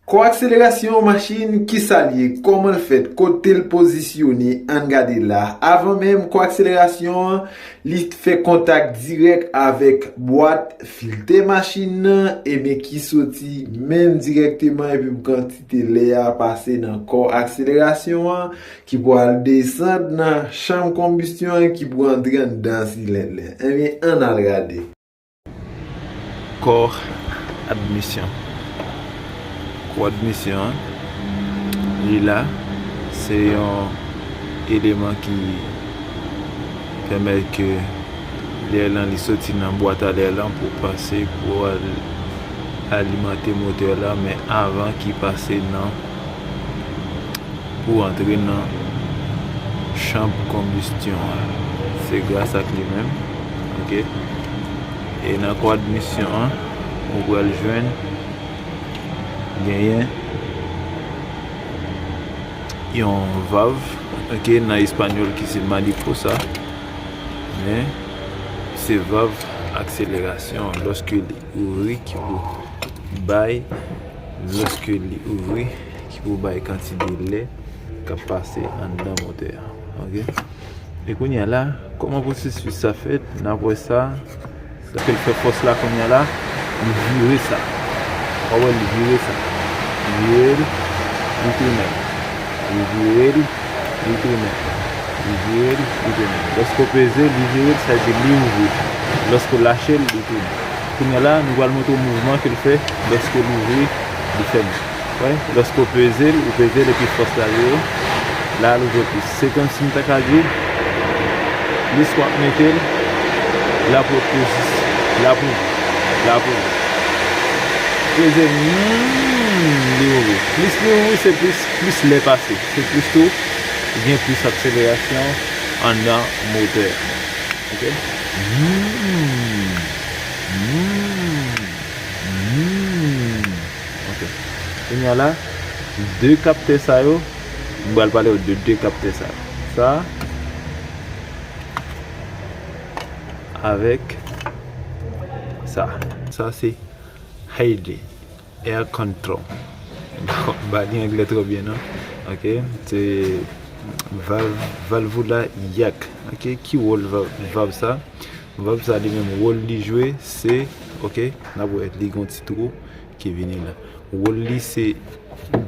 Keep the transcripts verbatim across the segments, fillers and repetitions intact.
Kò akselerasyon yon machin, kisa l ye, kòman l fèt, kote l pozisyone, ann gade la. Avan menm kò akselerasyon an, li fè kontak dirèk avèk bwat filtè machin nan, ebyen ki soti menm dirèkteman epi pou kantite lè a pase nan kò akselerasyon an, ki pou al desann nan chanm konbistyon an, ki pou antre anndan silèn lan. Ebyen, ann al gade. Kò admisyon. Kò admisyon an, li la, se yon eleman ki pèmèt ke lè lan li soti nan bwat a lè lan pou pase pou al alimante motè la, men avan ki pase nan pou antre nan chanm konbistyon an. Se gras ak li menm, oke? E nan kò admisyon an, ou pral jwenn genyen yon vav, oke, nan espanyòl ki se mariposa, men se vav akselerasyon. Lòske li ouvri ki pou bay, lòske li ouvri ki pou bay kantite lè k ap pase anndan motè a. Oke? E kounye a la, kòman pwosesis sa fèt? N ap wè sa. Lòske l fè fòs la kounye a la, li vire sa. W ap wè li vire sa. Li vire l, li tounen. Li vire l, li tounen. Li vire l, li tounen. Lòske w peze l, li vire l, sa vle di li ouvri. Lòske w lache l, li tounen. Kounye a la, nou pral montre w mouvman ke l fè lòske l ouvri, li fèmen. Wè, lòske w peze l, ou peze l epi fòs la vire, la l ouvri plis. Se kòmsi m ta ka di, plis w ap mete l, l ap wè plis, l ap ouvri, l ap ouvri. Peze l, hmm, li ouvri. Plis li ouvri, se plis, plis lè pase. Se plis tou, gen plis akselerasyon anndan motè a. Oke? Hmm. Hmm. Hmm. Oke. Kounye a la, de kaptè sa yo, m pral pale w de de kaptè sa yo. Sa avèk sa. Sa se Headley Air Control. M pa li anglè twò byen non. Oke, se valv, valvula yak. Oke, ki wòl valv, valv sa? Valv sa li menm wòl li jwe se, oke, n ap wè li gon ti twou ki vini la. Wòl li se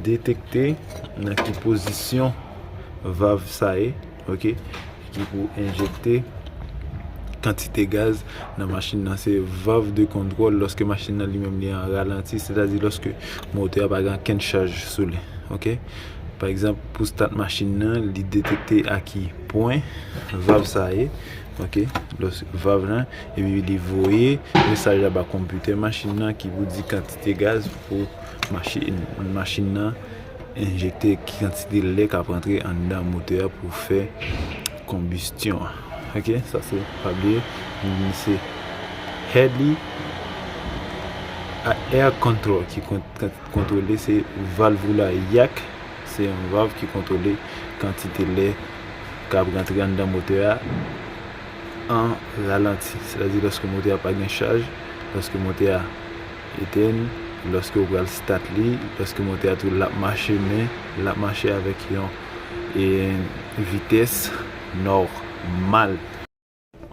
detekte nan ki pozisyon valv sa ye, oke, ki pou enjekte kantite gaz nan machin nan. Se valv de kontwòl lòske machin nan li menm li an ralanti, sètadi lòske motè a pa gen okenn chaj sou li. Oke? Pa egzanp, pou start machin nan, li detekte a ki pwen valv sa ye. Oke? Lòske valv lan, epi li voye mesaj la ba konpitè machin nan ki pou di kantite gaz pou machin, machin nan enjekte, ki kantite lè k ap rantre anndan motè a pou fè konbistyon an. Oke, sa se, pa bliye, li se Headley Air Control ki kont-, kontwole, se valvula yak, se yon valv ki kontwole kantite lè k ap rantre anndan motè a an ralanti. Sètadi lòske motè a pa gen chaj, lòske motè a etèn, lòske w pral start li, lòske motè a tou l ap mache, men l ap mache avèk yon, e, vitès nòmal.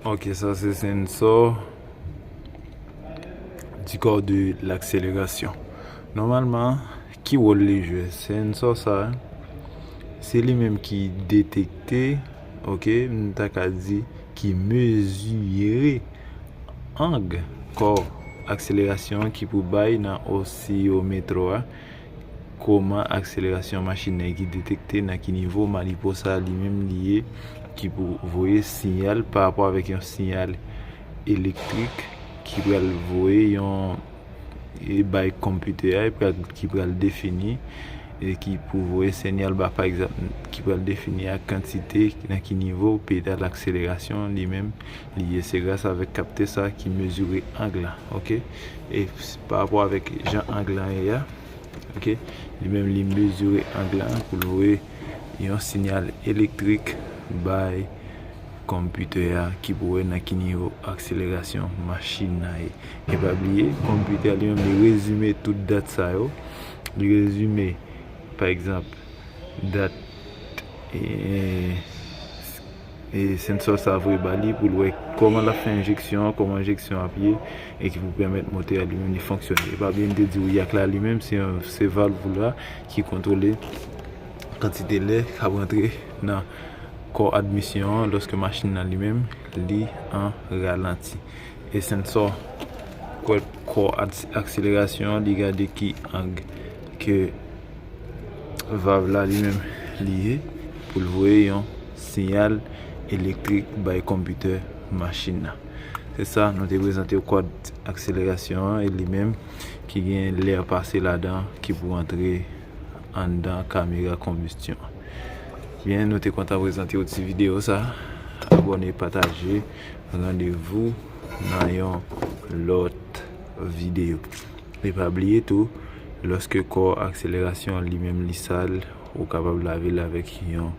Ok, sa se sensò du corps de l'accélération. Nòmalman, ki wòl li jwe? Sensò sa, se li menm ki detekte, ok, m ta ka di, ki mezire ang kò akselerasyon ki pou bay nan osiyometro a, kòman akselerasyon machin nan ki detekte nan ki nivo mariposa li menm li ye, ki pou voye siyal pa rapò avèk yon siyal elektrik ki pral voye yon, e bay konpitè a, e pral, ki pral defini, e ki pou voye siyal ba, pa egzanp, ki pral defini ak kantite, nan ki nivo pedal akselerasyon li menm li ye. Se gras avèk kaptè sa ki mezire ang lan, ok? E pa rapò avèk jan ang lan ye a, ok? Li menm li mezire ang lan pou l voye yon siyal elektrik bay konpitè a ki pou wè nan ki nivo akselerasyon machin nan ye. E pa bliye, konpitè a li menm li rezime tout dat sa yo. Li rezime, pa egzanp, dat e, e sensò sa voye ba li pou l wè kòman l ap fè enjeksyon an, kòman enjeksyon an ap ye, e ki pou pèmèt motè a li menm li fonksyone. E pa bliye m te di w yak la li menm se, se valv la ki kontwole kantite lè k ap rantre nan kò admisyon an lòske machin nan li menm li an ralanti. E sensò kò, kò akselerasyon an li gade ki ang ke valv la li menm li ye pou l voye yon siyal elektrik bay konpitè machin nan. Se sa, nou te prezante w kòd akselerasyon an e li menm ki gen lè pase ladan ki pou antre anndan kamera konbistyon. Byen, nou te kontan prezante w ti videyo sa. Abòne, pataje. Randevou nan yon lòt videyo. E pa bliye tou, lòske kò akselerasyon li menm li sal, ou kapab lave l avèk yon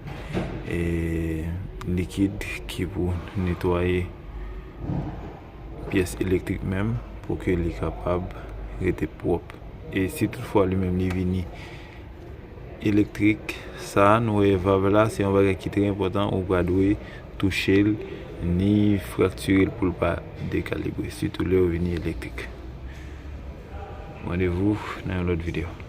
e, likid ki pou netwaye pyès elektrik menm pou ke li kapab rete pwòp. E si toutfwa li menm li vini elektrik, sa nou wè valv la se yon bagay ki trè enpòtan, ou pa dwe touche l ni fraktire l pou l pa dekalibre, sitou lè yo vini elektrik. Randevou nan yon lòt videyo.